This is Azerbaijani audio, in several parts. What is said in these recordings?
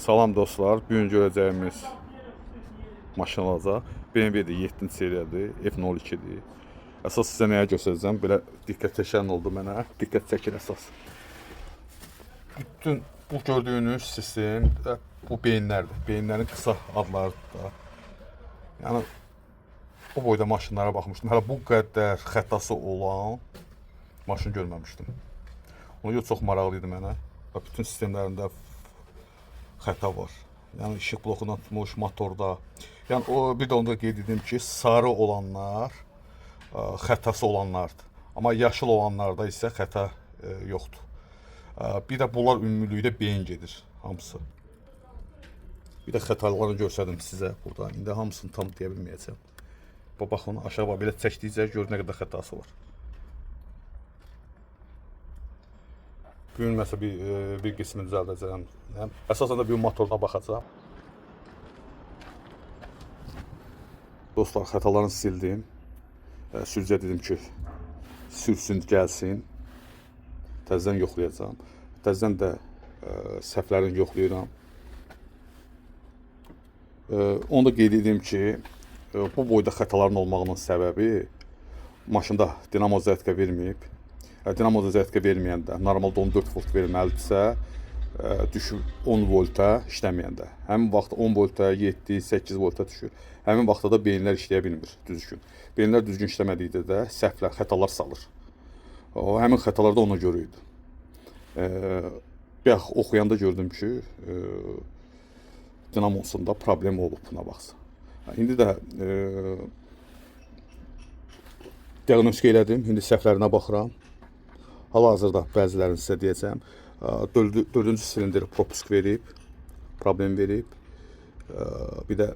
Salam dostlar. Bu gün görəcəyimiz maşın olacaq. BMW-dir, 7-ci seriyadır, F02-dir. Əsas sizə nəyə göstərəcəm? Belə diqqət çəkən oldu mənə. Diqqət çəkir əsas. Bütün bu gördüyünüz sistem bu beyinlərdir. Beyinlərin qısa adlarıdır da. Yəni bu boyda maşınlara baxmışdım. Hələ bu qədər xətası olan maşın görməmişdim. Ona görə çox maraqlı idi mənə. Və bütün sistemlərində xəta var. Yəni işıq blokundan tutmuş, motorda. Yəni o bir də onu da qeyd edim ki, sarı olanlar xətası olanlardır. Amma yaşıl olanlarda isə xəta yoxdur. Bir də bunlar ümumilikdə beyin gedir hamısı. Bir də xətalarını göstərdim sizə burada. İndi hamısını tam deyə bilməyəcəm. Baxın aşağı bax belə çəkdikcə gör nə qədər xətası var. Bu gün məsələn bir qismini düzəldəcəm. Əsasən də bu gün motoruna baxacağam. Dostlar, xətalarını sildim. Sürücüyə dedim ki, sürsün, gəlsin. Təzədən yoxlayacağam. Təzədən də səhvlərini yoxlayıram. Onu da qeyd edim ki, bu boyda xətaların olmağının səbəbi maşında dinamo zətka verməyib. Dinamo zətka verməyəndə normalda 14 volt verməlidirsə, düşür 10 volta işləməyəndə. Həmin vaxt 10 volta, 7, 8 volta düşür. Həmin vaxtda da beyinlər işləyə bilmir düzgün. Beyinlər düzgün işləmədikdə də səhvlər, xətalar salır. O həmin xətalar da ona görə idi. Bayaq oxuyanda gördüm ki, dinamosunda problem olub buna baxsa. İndi də diaqnostika elədim. İndi səhvlərinə baxıram. Hal-hazırda bəzilərini sizə deyəcəm. Dördüncü silindir propusk verib, problem verib. Bir də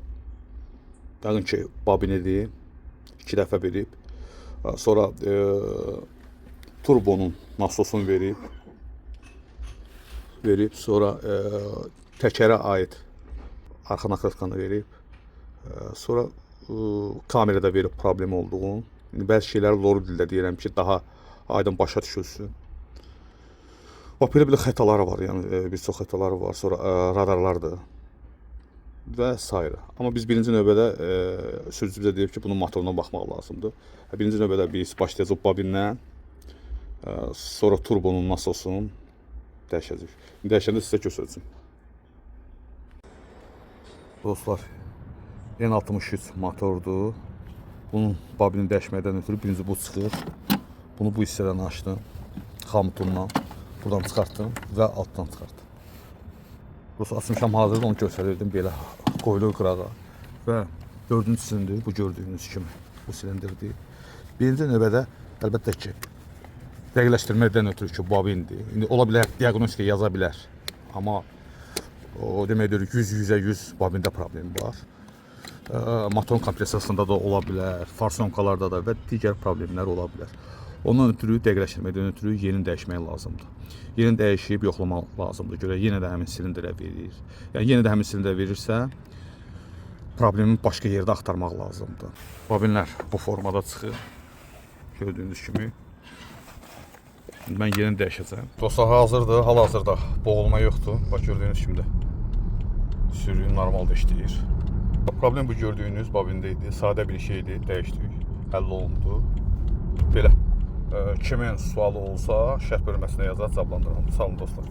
yəqin ki, babinidir. 2 dəfə verib. Sonra turbonun nasosunu verib. Verib. Sonra təkərə aid arxa nakratkanı verib. Sonra kamerada verib problem olduğunu. İndi bəzi şeyləri loru dildə deyirəm ki, daha aydın başa düşülsün. Bax belə-belə xətaları var, yəni bir çox xətaları var. Sonra radarlardır və sairə. Amma biz birinci növbədə sürücü bizə deyib ki, bunun motoruna baxmaq lazımdır. Birinci növbədə biz başlayacağıq babindən, sonra turbonun nasosunu dəyişəcəyik. Dəyişəndə sizə göstərəcəm. Dostlar, N63 motordur. Bunun babini dəyişməkdən ötürü birinci bu çıxır. Bunu bu hissədən açdım. Xamutundan. Buradan çıxartdım və altdan çıxartdım. Burası açmışam hazırdır, onu göstərirdim. Belə qoyulur qırağa. Və dördüncü silindir bu gördüyünüz kimi. Bu silindirdir. Birinci növbədə əlbəttə ki, dəqiqləşdirməkdən ötürü ki, babindir. İndi ola bilər diaqnostika yaza bilər. Amma o demək deyil 100 100-ə 100 babində problem var. Motorun kompresiyasında da ola bilər, farsonkalarda da və digər problemlər ola bilər. Ondan ötürü dəqiqləşdirməkdən ötürü yerini dəyişmək lazımdır. Yerini dəyişib yoxlamaq lazımdır. Görək yenə də həmin silindirə verir. Yəni yenə də həmin silindirə verirsə, problemi başqa yerdə axtarmaq lazımdır. Babinlər bu formada çıxır. Gördüyünüz kimi. İndi mən yerini dəyişəcəm. Dostlar hazırdır. Hal-hazırda boğulma yoxdur. Bax gördüyünüz kimi də sürüyü normal da işləyir. Problem bu gördüyünüz babində idi. Sadə bir şeydi, dəyişdik. Həll olundu. Belə. Kimin sualı olsa şərh bölməsinə yazar, cavablandıraram. Sağ olun dostlar.